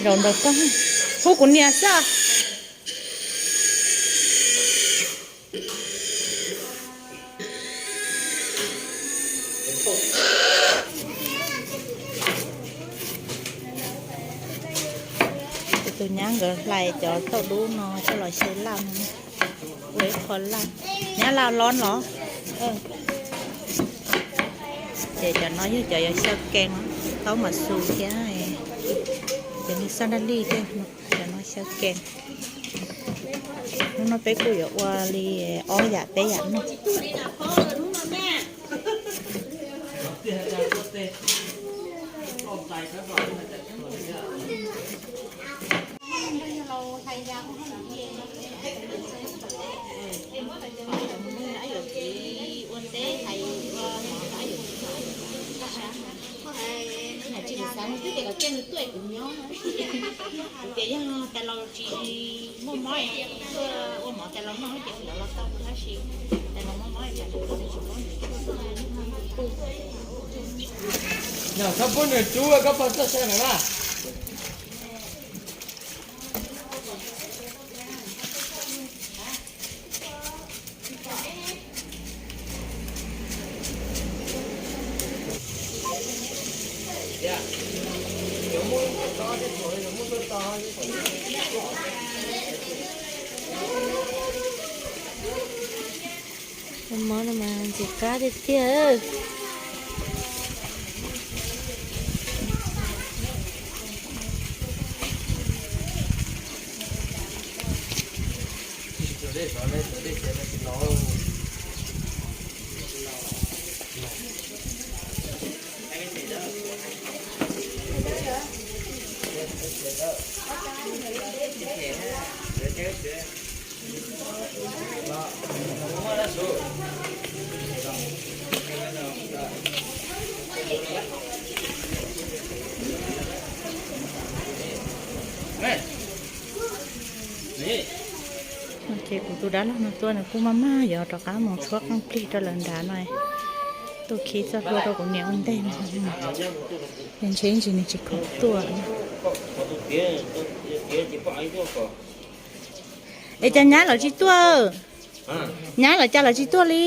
Zaum ntawd koj hu kuv niam xwb. Tus nyab nkawd hlais cov tauj dub no coj los xyaw laj no. Ua ib qho laj, nyab laj lob los. Ces cov no yog cov yuav xyaw kees, taub mas xu thiab. Cov ni xaj daj lij thiab, cov no xyaw kees. Hnub no peb kuj yuav ua li ob yam peb yam noj. Tias yog tais laus tsis muaj mob, ua mov tais laus noj ces ua los tau tab sis tais laus muaj mob. Txhob pub nws rub koj pog txoj sa na. Mov no mas ntxim qab tiag tiag. Ces kuv tus dab laug no tuaj nws kuj maj maj yuav rov qab mus tshuab qeej plig rau lawv nrad no. Tuaj khib txoj hlua rau kuv niam ua ntej no. Ces ntshe ib ntsis nws tsis khoom tuaj. Es cas nyab lawv tsis tuaj? Nyab lawv cas lawv tsis tuaj li?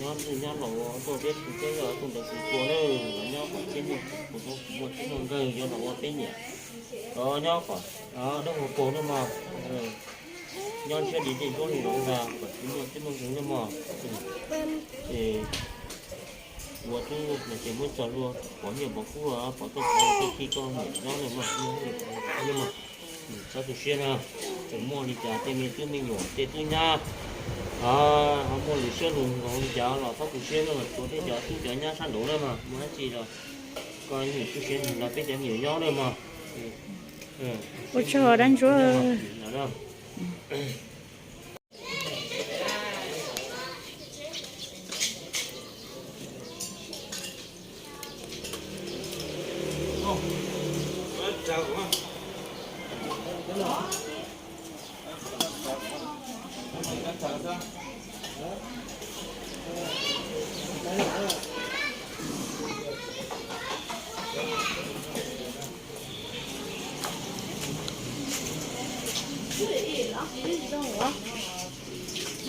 Nyob ntxwg nyob los ua tuaj peb tus teb yog tus ntawd tus tua na, los nyob kom txhiab muaj, kuv muaj txhiab muaj nkawg yog los ua peb niam. Nyob kom dab hua paug na mog, nyob ntshiab li tej nruab li los ntag kom txhiab muaj txhiab muaj nkawg na mog. Ua tub los ces muab txog luag pov nyiaj pov kub, pov txoj kev tij koj niam nyob na mog, txhob tu siab na. Tseem muaj li cas tej me tub me nyuam tej tub nyab ho muaj lwm siab lus nkaus li cas los txhob tu siab na, mas tsuav peb cov tub cov nyab sab nraud na mas muaj dab tsi los koj niam tu siab los peb cov me nyuam nyob na mog. Ua tsaug dab ntsuab.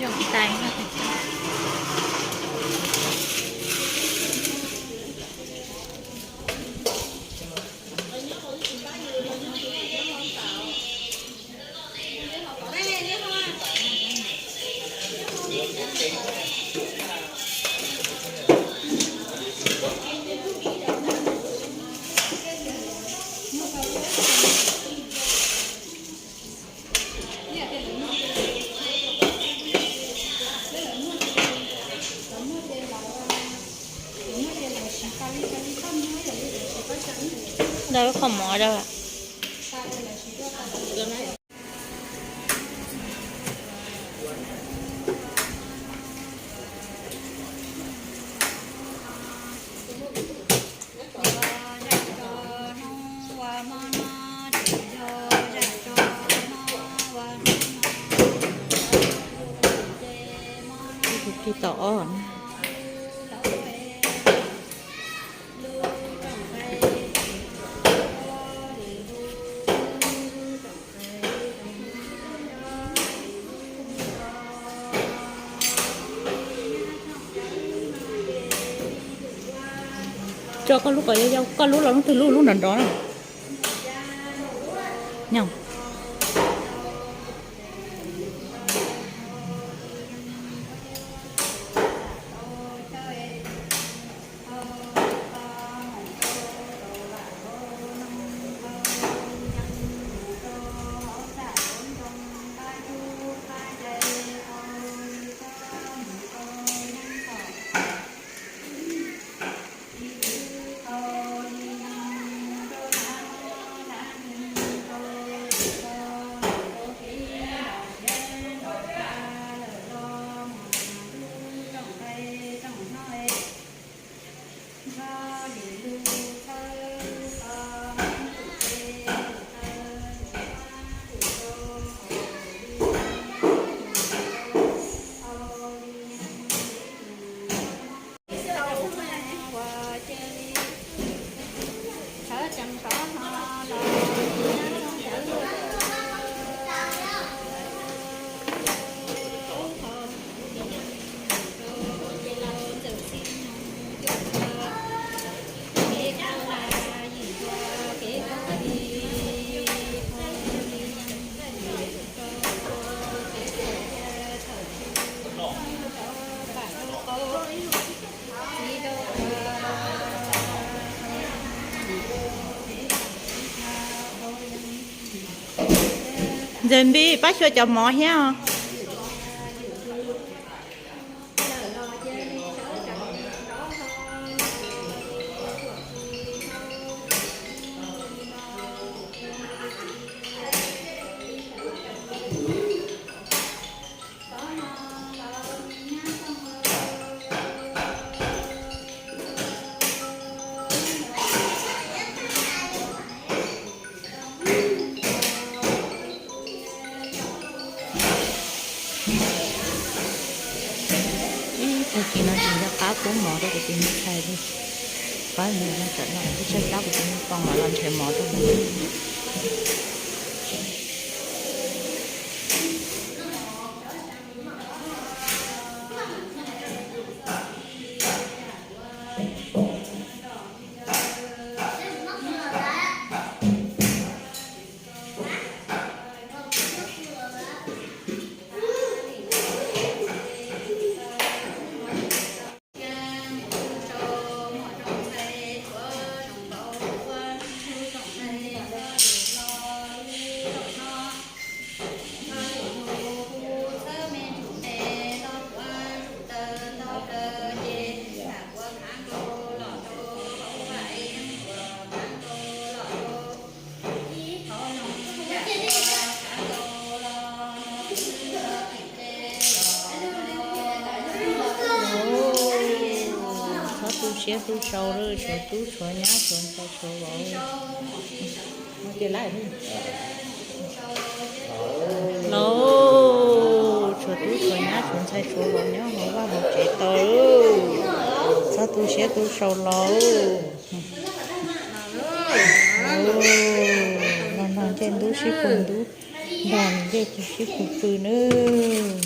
Zoo tais. Ntawd qhov mov rau. Khi tau ob. Tso koj lub kom yau yau, koj lub los lub twg lub, lub nrov nrov na. Nyob. Ntxawm Npis, pab xyuas cov mov thiab os. Ib tag kis no tsis nco qab pub mov rau kuv tus me ntxhais li. Pab mus no tsam no kuv tshaib plab kuv tus me poj los nrhiav mov rau. Txhob tu siab tu sau lawm, tshuav tub tshuav nyab tshuav ntxhais tshuav vauv. Lauj, tshuav tub tshuav nyab tshuav ntxhais tshuav vauv nyob hauv vaj hauv tsev tau. Txhob tu siab tu sau lauj. Los nrog ncej ntub sib pw ntub, nrog ncej sib pw pw nawb.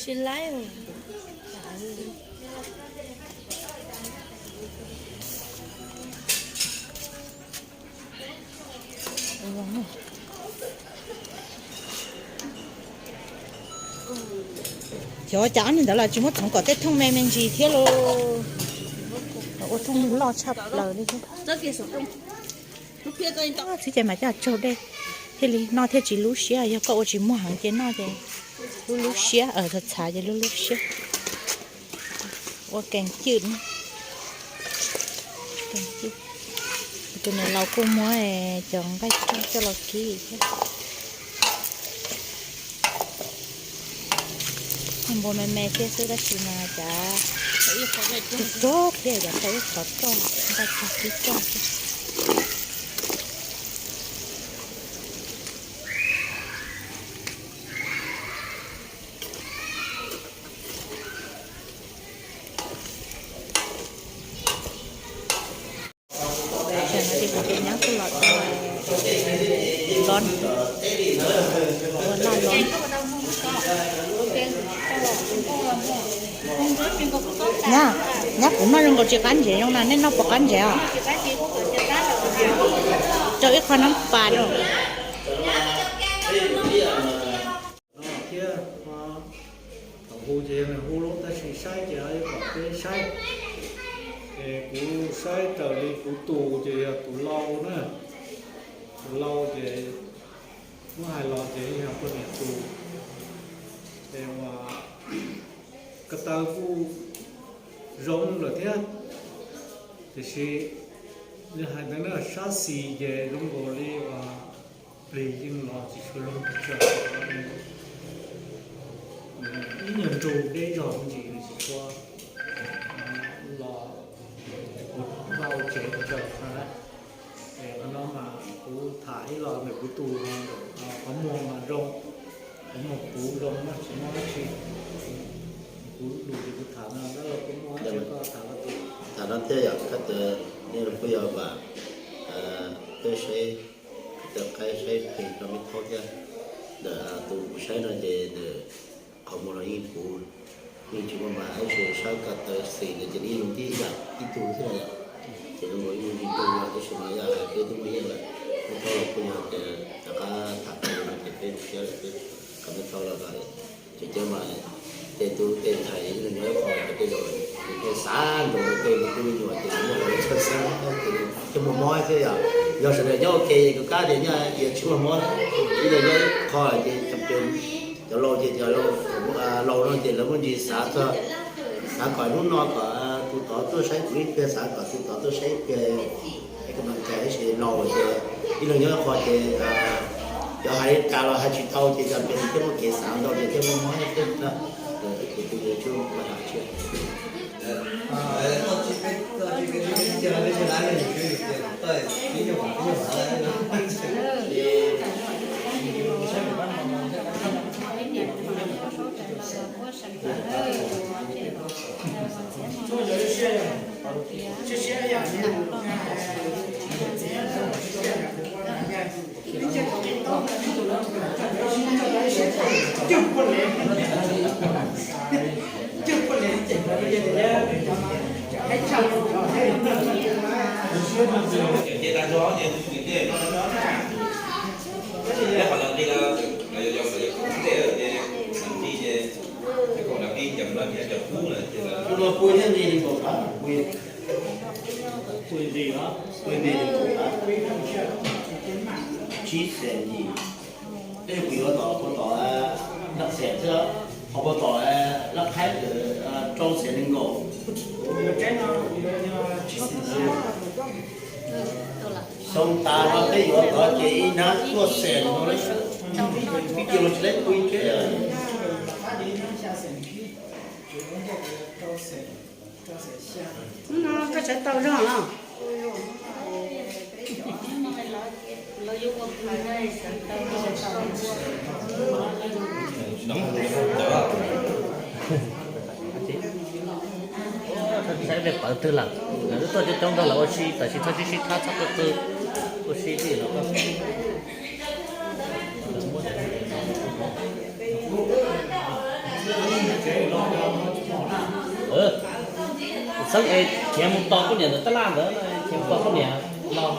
Sib laib. Xyov cas ob niag ntawd los tsis muab txhoov kom tej thooj me me ntsis thiab lauj. Ua thooj loj tshaj plaws li thiab. Txib ces mas coj tsaug dej thiaj li noj thiaj tsis lub siab, yog koj ua tsis muag heev ces noj ces lub lub siab, txhav txhav ces lub lub siab. Ua kees cwj, kees cwj. Tus niam laus kuj muab cov nqaij coj los kib thiab. Npua me me thiab xwb tab sis mas cas tsuag tsuag thiab, cas tau ib qhov roj nqaij cog kib roj thiab. Los, los, ua noj los. Nyab, nyab kuv noj zoo nkaus tsis qab ntsev zoo na, nej noj puas qab ntsev os? Rau ib qho nab pas rau. Thiab thaum hu ces yog nws hu lawm tab sis saib ces yuav kom peb saib. Es kuv saib raws li kuv tus ces yog tus lau na, tus lau ces muab hais los ces yog poj niam tus. Es uas ko taw kuj zoo lawm thiab, tiam sis yog hais ntawd na sab xis ces zoo nkaus li uas plig yeej los tsis tshua zoo pes tsawg, ib nyuag nrug deb zog me ntsis nws tsis tshua los ua tsev pes tsawg na. Es qhov no mas kuv tham ib los ntawm kuv tus, qhov muag mas zoo, qhov muag puv zoo mas tsis muaj dab tsi. Kuv lus ces kuv tham no dab laug kuj muaj, tham no thiab yog kab tawv, nej los kuj yog vam, peb saib, kab tawv qaib saib pheej rau me thaub thiab. Ntawm tus kuv saib no ces ntawm qhov muag los yeej puv, yeej tsis muaj mas tab sis sab ko taw xis ntawd ces nws yeej zoo tib yam ib tug thiab yom. Ces zoo nkaus ib mus ntsis nrug yog tab sis mas yog hais peb twb muaj yeej lawm, me thaub los kuj yog tias rov qab tham tau no ces peb zoo siab lawm xwb. Kom me thaub los ces cov mas tej tub tej ntxhais nyob ib qho ces tej zaum nws thiaj xav nrog tej me tub me nyuam ces nws muaj qhov txhawj xeeb ces thiaj muaj mob thiab yom. Yog sawv daws nyob ua ke ces kuv kab tias nyob tias tsis muaj mob, ib yam nyob ib qho ces cov laus ces cov laus no ces lawv muaj ntsis xav txog, xav kom hnub no kom tus tod tuaj saib kuv ib pliag, xav kom tus tod tuaj saib ib pliag, es kom mam cai ib sim laus ces ib leeg nyob ib qho ces cov hais li cas los hais tsis tau ces cov pem thiaj muaj kev xav ntau ces thiaj muaj mob thiab na. Kuv tus yuav tsuj ma tham tsis Tus no pw thiab nti li nkaus qab, pw, pw nti no, pw nti li nkaus qab, tsib xees nti. Tej kuv yuav tom puag tom lab xees xwb, ho puag tom lab qhaib rau xees li nkaus. Xyoo tas no peb yuav tod ces ib hnab cuaj xees no, ib kiag los tsis leb pw ib tsheb. Hnub no koj sawv tau zog no. Saib peb pawv twg lawm, lawv twb tuaj coob coob nrog lawv ua si, tam sim no sib sib thab txhob qw qw, ua si li los. Xeeb es khiav mus tos poj niam ntawm tab laj ntawd, khiav mus tos poj niam los.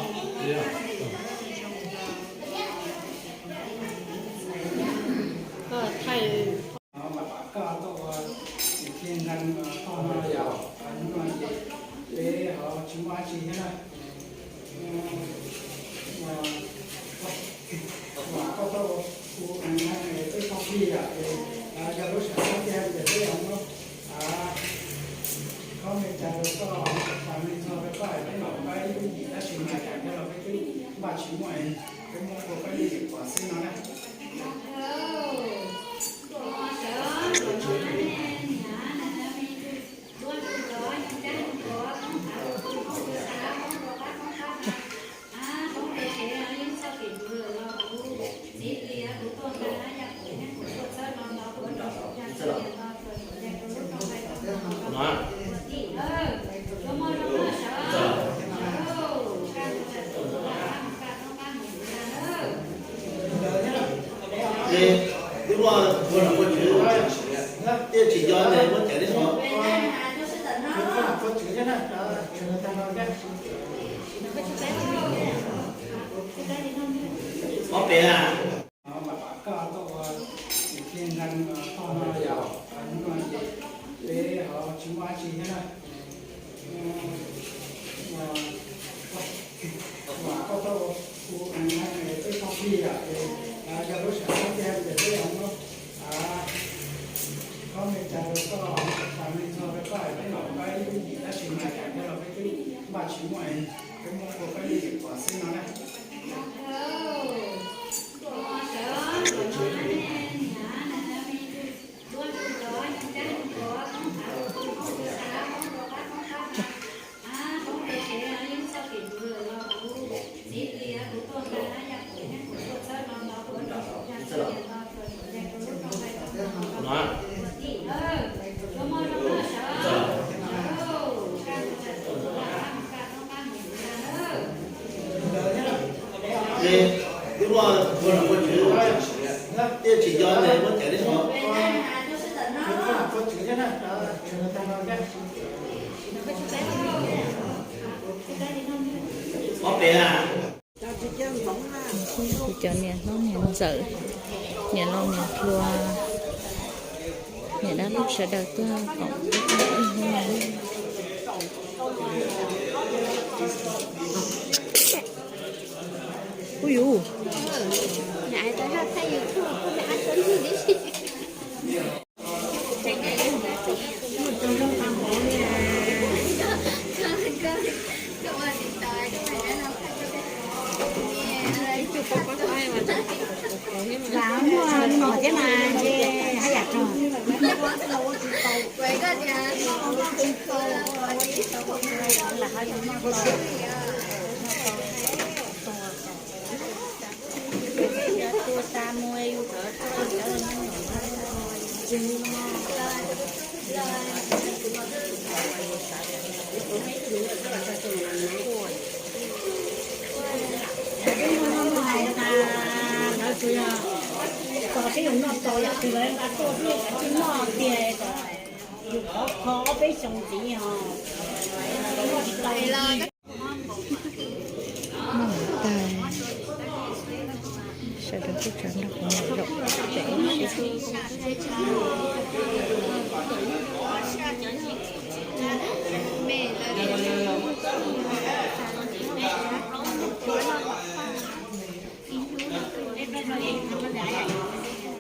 Koj tau hu peb phooj ywg yom, es yog lub sij hawm tiag ces peb yuav muab khaub ncaws rau koj, tas me ntxhua rau koj, peb mam pab ib lub yim tab sis mas yam yog los peb twb npaj tsis muaj, peb muab ua peb lub yim pom xwb no na. Twb muaj ua los ua tswv, tej tsis nco ntawd muab cawm li os. Ob peb a. Koj tuaj ua pliag nqees tog no yom, hnub no ces peb ho tsis muaj dab tsi thiab na. Uas koj tuaj ua peb tog plig yom, ces yog lub sij hawm tiag ces peb yuav muab koj me cas rau koj, tas me ntxog rau koj, peb los peb ib yim tab sis mas cas nyob los peb twb npaj tsis muaj, peb muab ua peb ib yim kom xwb no na. Twb muaj ua los ua tswv, tej tsis nco ntawd muab cawm li os. Ob peb a. Kuv cov niam hlob niam ntxawm, niam laus niam hluas, niam dab laug sawv daws tuaj koom ib hnub no. Ub yus. Lam muaj mov thiab mas ntshe haj yam rog. Lawv tsuas yog tos seb yus noj tau yam twg lawv nqa tuaj xwb, tsis noj tiag, yus khov kho ob peb xyoos ntxiv os. Noj tag, sawv daws kuj tsav nrog kuv mus zaum pem ib sab.